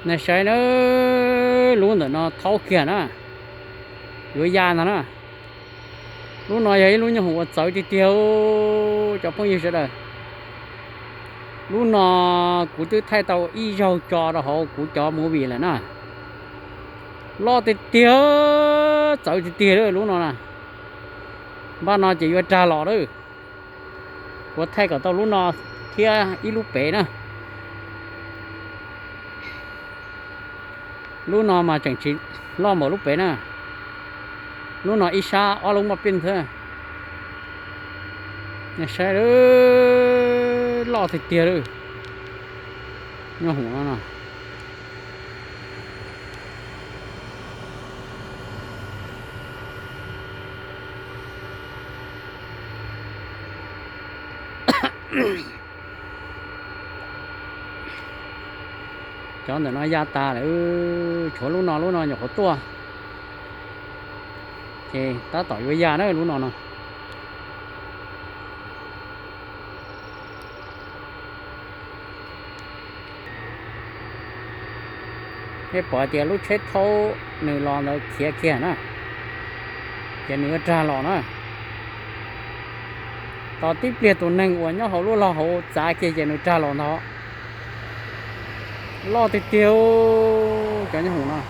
Nej saib na, lub ntawm no thaub kiag na, yuav ya ntag na. Lub no yog ib lub nyooj hoom uas txawv tiag tiag, cov phooj ywg sawv daws. Lub no kuv twb thaij tau ib zaug tso rau hauv kuv cov movie lawm na. Loj tiag tiag, txawv tiag tiag lub no na. Npaj no ces yuav rag los lawm. Kuv thaij kom tau lub no thiab ib lub pem na. Lub no mas tseem tsis loj npaum lub pem na. Lub no ib sab ob lub moj pij xwb. Saib, loj tiag tiag li. Nyob hauv no no. Cov ntawm no ya tas lawm, tshuav lub no, lub no nyuam qhuav tuaj. Ces tab tom yuav ya na lub no no. Nej pom tias lub tsheb thaub nws los ntawd khiav kiag na, ces nws yuav rag los na. Tos tib pliag tus neeg uas nyob hauv lub log hauv txav kiag ces nws rag los ntag. Loj tiag tiag cov nyob hoom no.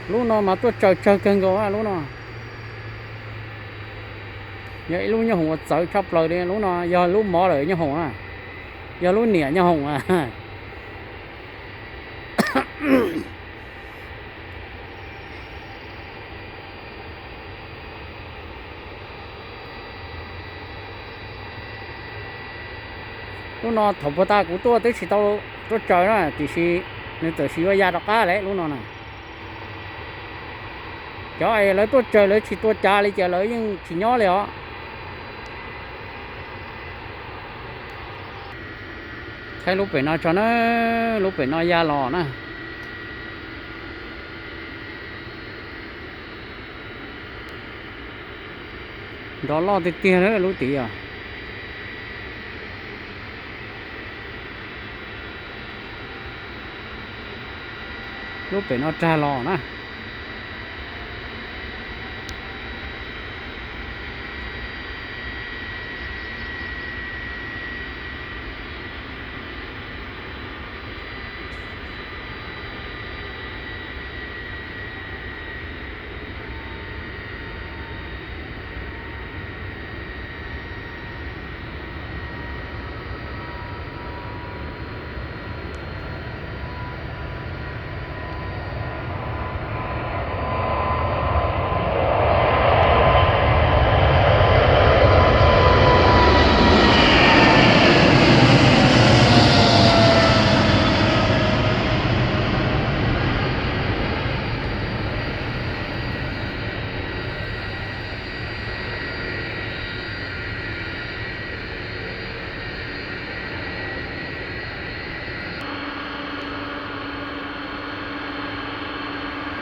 Lub no mas tuaj tsaws tsawg kawg nkaus lub no. Yog ib lub nyob hoom uas txawv tshaj plaws li. Lub no yog lub mov lawm nyob hoom na, yog lub niam nyob hoom a. Lub no thaum puag ta kuv tuaj twb tsis tau tuaj tsaws na, tiam sis nws txawm sis yuav ya rov qab lawm lub no na. Cov es lawv tuaj tsaws lawv tsis tua cav li ces lawv yeej tsis nyob li os. Thaij lub pem no tso na, lub pem no ya los na. Nrov loj tiag tiag lub tid os. Lub pem no rag los na.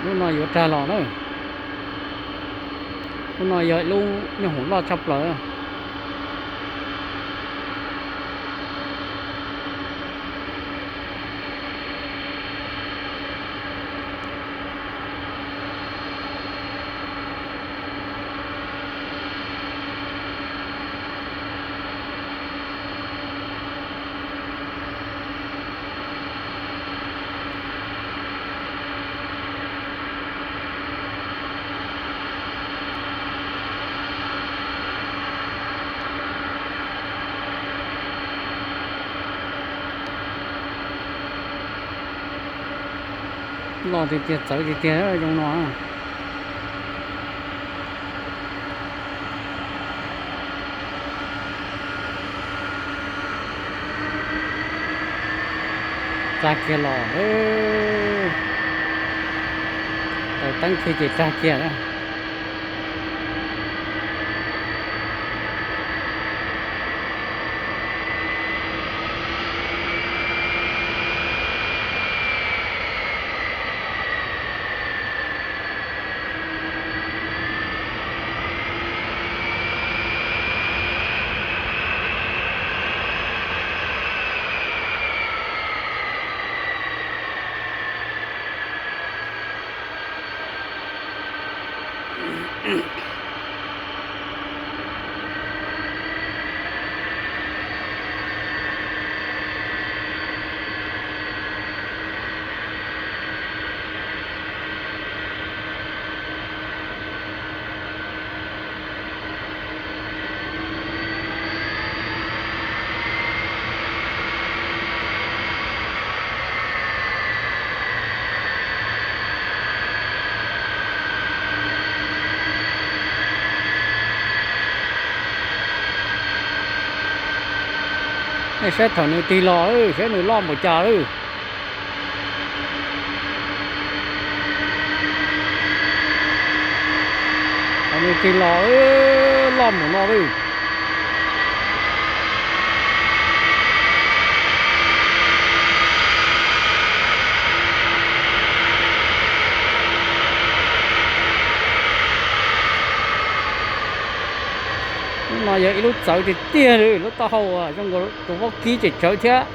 Lub no yuav rag los na. Lub no yog lub nyob hoom loj tshaj plaws. Loj tiag tiag, txawv tiag tiag zoo no. Txag kiag los, taws teeb kiag ces txag kiag na. Nej saib thaum nws tig los, saib nws loj npaum cas lawm. Thaum nws tig los, loj npaum no lawm. Lub no yog ib lub txawv tiag tiag li, lub taub hau zoo nkaus tus vaub kib tseem tsawv thiab.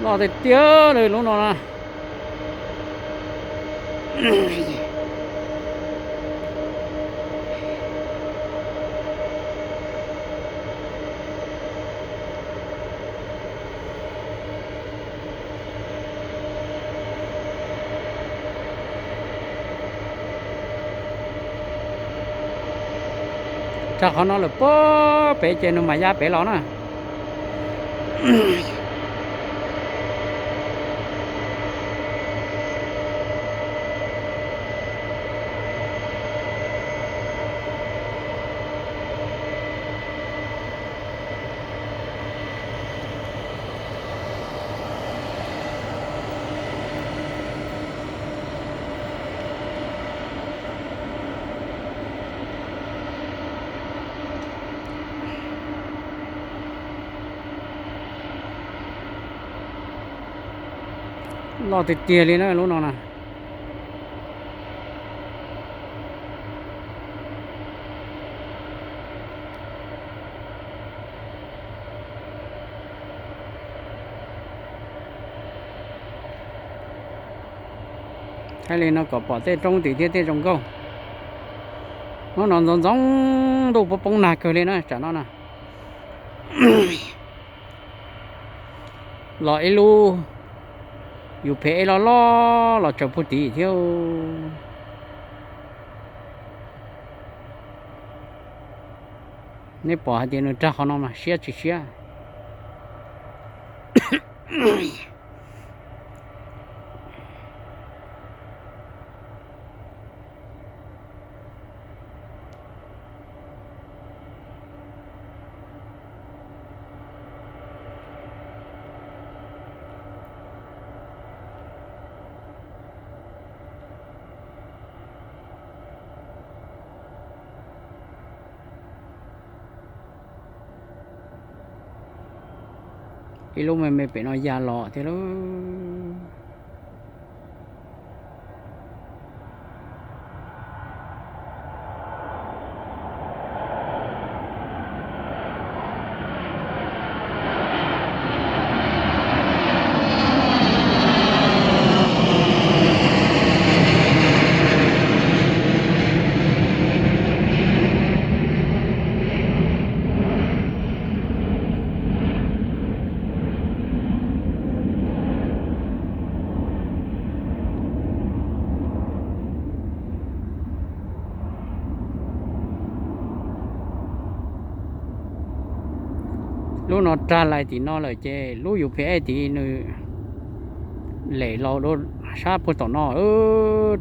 Loj tiag tiag li lub no na. Rau qhov no lawm puag pem ces nws mam ya pem los na. Loj tiag tiag li na lub no na. Thaij li no kom pom tej roob tim thiab tej zoo nkauj. Hnub no ntxoov ntxoo ntuj poob poob nag kawg li na tsam no na. Los ib lub U P S loj loj los tsaws puag tim thiab. Nej pom hais tias nws rag qhov no mas siab tsis siab. Ib lub me me pem no ya los thiab lawm. Lub no rag lais tim no lawm ces lub U P S tid nws lem los rau sab puag tom no,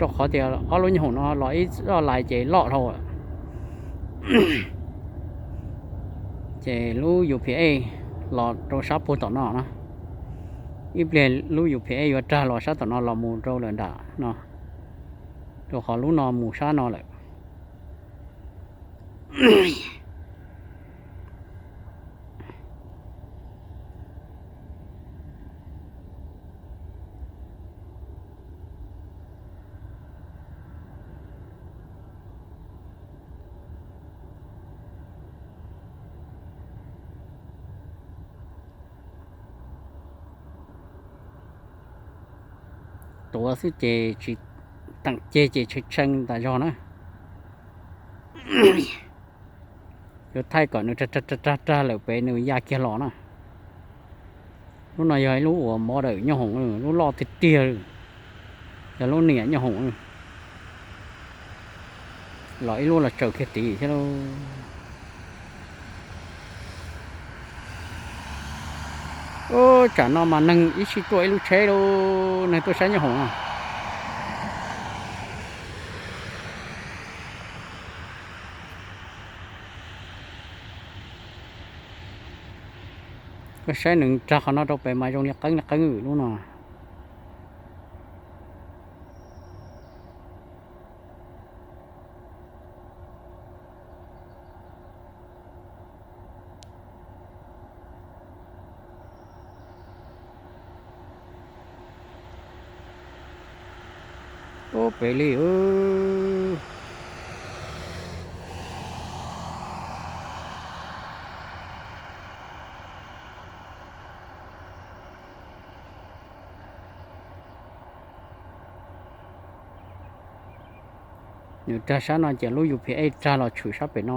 rau qhov tias ob lub nyuj hoom no los ib txoj lais ces loj dhau lawm. Ces lub U P S los rau sab puag tom no na. Ib pliag lub U P S yuav rag los sab tom no los mus rau lawm nram no, rau qhov lub no mus sab no lawm. Ua xwb ces tsis teem ceg ces tshee tshee tas zog na. Yuav thaij kom nws rag rag rag rag lawm pem nws ya kiag los na. Lub no yog ib lub uas mov dawm nyooj hoom, lub loj tiag tiag, yog lub niam nyooj hoom. Los ib lub los tsaws kiag tid thiab lauj. Ub, tsam no mas neeg ib sij tuaj ib lub tsheb lauj, neeg tuaj saib nyooj hoom no. Koj saib nws rag qhov no rau pem mas zoo li qeeb li qeeb lub no. Ub, pem li. Nws rag sab no ces lub U P S rag los tshwm sab pem no.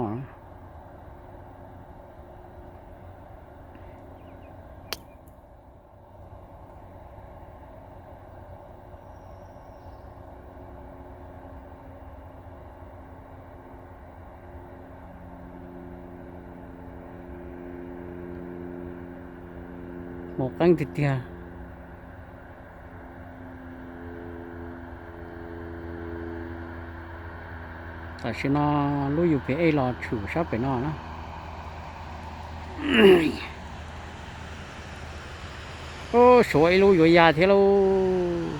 Mus qeeb tiag tiag. Tam sim no lub U P S los tshwm sab pem no na. Ub, suav ib lub yuav ya thiab lauj.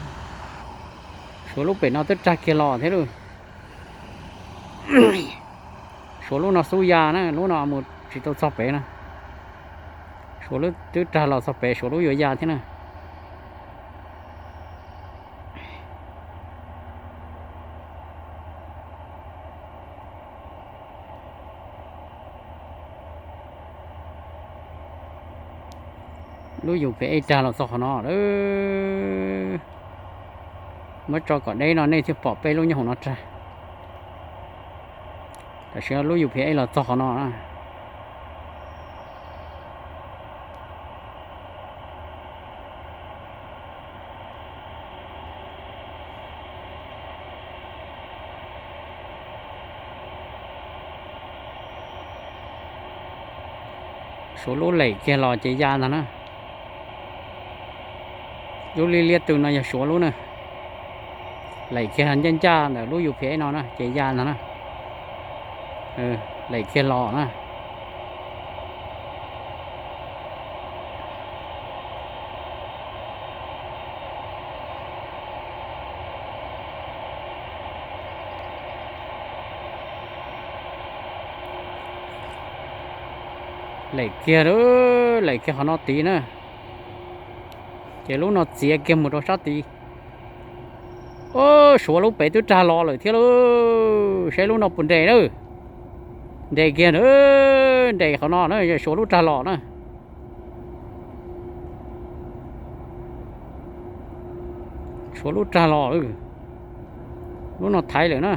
Suav lub pem no twb rag kiag los thiab lauj. Suav lub no xub ya na, lub no mus tsis tau txog pem na. Suav lub twb rag los txog pem, suav lub yuav ya thiab na. Lub U P S rag los txog qhov no lawm. Muab tso kom deb no nej thiaj pom peb lub nyooj hoom no rag. Tam sim no lub U P S los txog qhov no na. Suav lub lem kiag los ces ya ntag na. Lub liab liab tw no yog suav lub na. Lem kiag ncaj ncaj ntawm lub U P S no na ces ya ntag na. Lem kiag los na. Lem kiag, lem kiag qhov no tid na. Ces lub no txiav kiag mus rau sab tid. Ub, suav lub pem twb rag los lawm thiab lauj. Saib lub no puas nres na. Nres kiag na, nres qhov no na, suav lub rag los na. Suav lub rag los, lub no thaiv lawm na.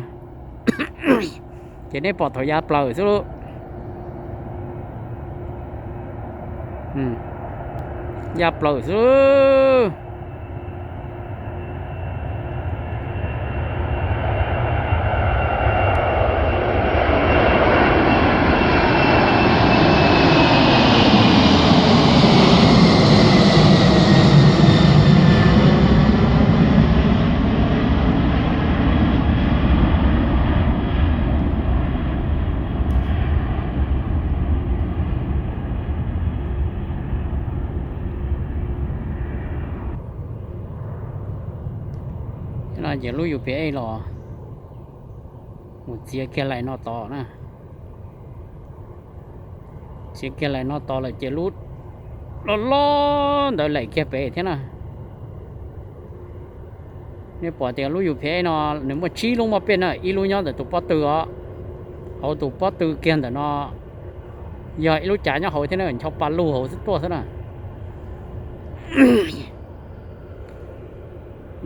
Ces nej pom thaum ya plaws xwb lauj. Ya plaws xwb. No ces lub U P S los mus txiav kiag laim no tos na. Txiav kiag laim no tos lawm ces lub loj loj ntawd laim kiag pem thiab na. Nej pom tias lub U P S no nws muaj tsib lub moj pej na, ib lub nyob ntawm tus pob tw os, hauv tus pob tw kiag ntawm no yog ib lub cav nyob hauv thiab na, ncho pa lug hauv xwb tuaj xwb na.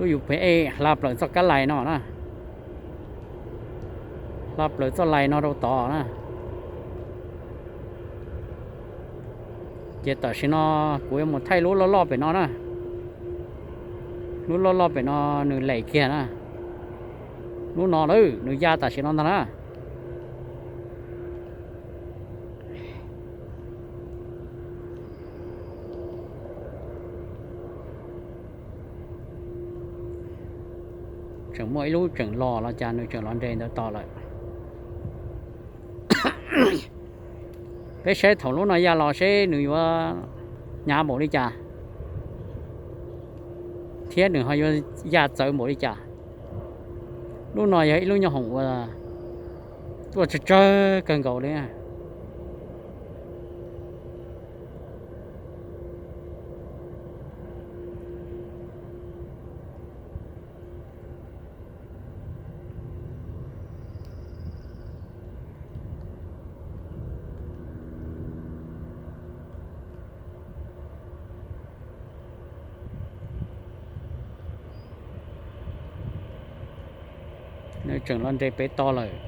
Lub U P S hla plaws txoj kab lais no na, hla plaws txoj lais no rau tod na. Ces tam sim no kuv yuav mus thaij lub loj loj pem no na. Lub loj loj pem no nws lem kiag na. Lub no lawm nws ya tam sim no ntag na. Tseem muaj ib lub tseem los los cas nws tseem los nres ntawd tos lawm. Peb saib thaum lub no ya los seb nws yuav hnyav npaum li cas, thiab nws ho yuav ya txawv npaum li cas. Lub no yog ib lub nyoob hoom uas tuaj tsawg tsawg kawg nkaus li. Nws tseem los nres pem tod lawm.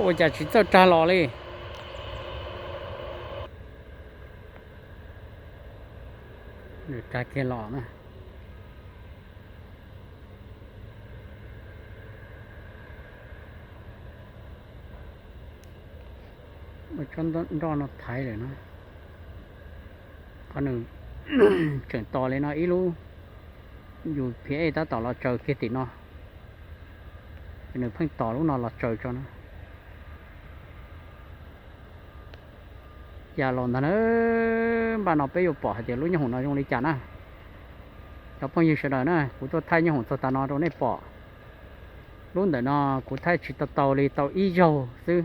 Ua cas tsis txawj rag los li. Rag kiag los na. Ua tsob nroj no thaiv lawm na. Qhov nws tseem tos li no ib lub U P S tab tom los tsaws kiag tim no. Nws pheej tos lub no los tsaws tso na. Ya los ntag na. Npaj no peb yuav pom hais tias lub nyoob hoom no zoo li cas na. Cov phooj ywg sawv daws na, kuv tuaj thaij nyoob hoom txog tas no rau nej pom. Lub ntawm no kuv thaij tsis tau tau li, tau ib zaug xwb,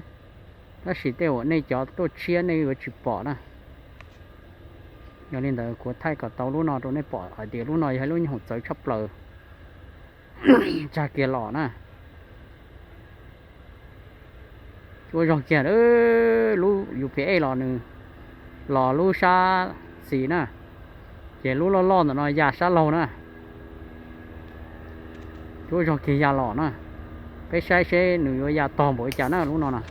tab sis tej uas nej cov tuaj tshiab nej yuav tsis pom na. Yog li ntawd kuv thaij kom tau lub no rau nej pom hais tias lub no yog ib lub nyoob hoom txawv tshaj plaws. Tsag kiag los na. Ua zog kiag, lub U P S los nws los lub sab xis na, ces lub loj loj ntawm no ya sab laug na. Ua zog kiag ya los na. Peb saib seb nws yuav ya tog npaum li cas na lub no na.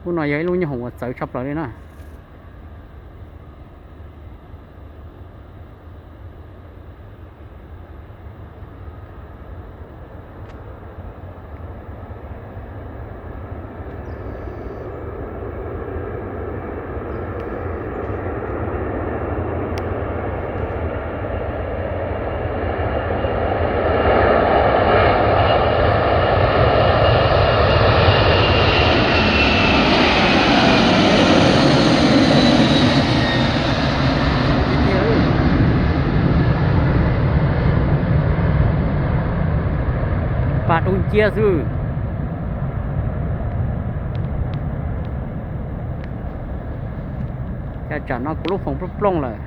Lub no yog ib lub nyoob hoom uas txawv tshaj plaws li na. Paj dub nciab xwb. Cas tsam no kuv lub foos plooj plooj lawm.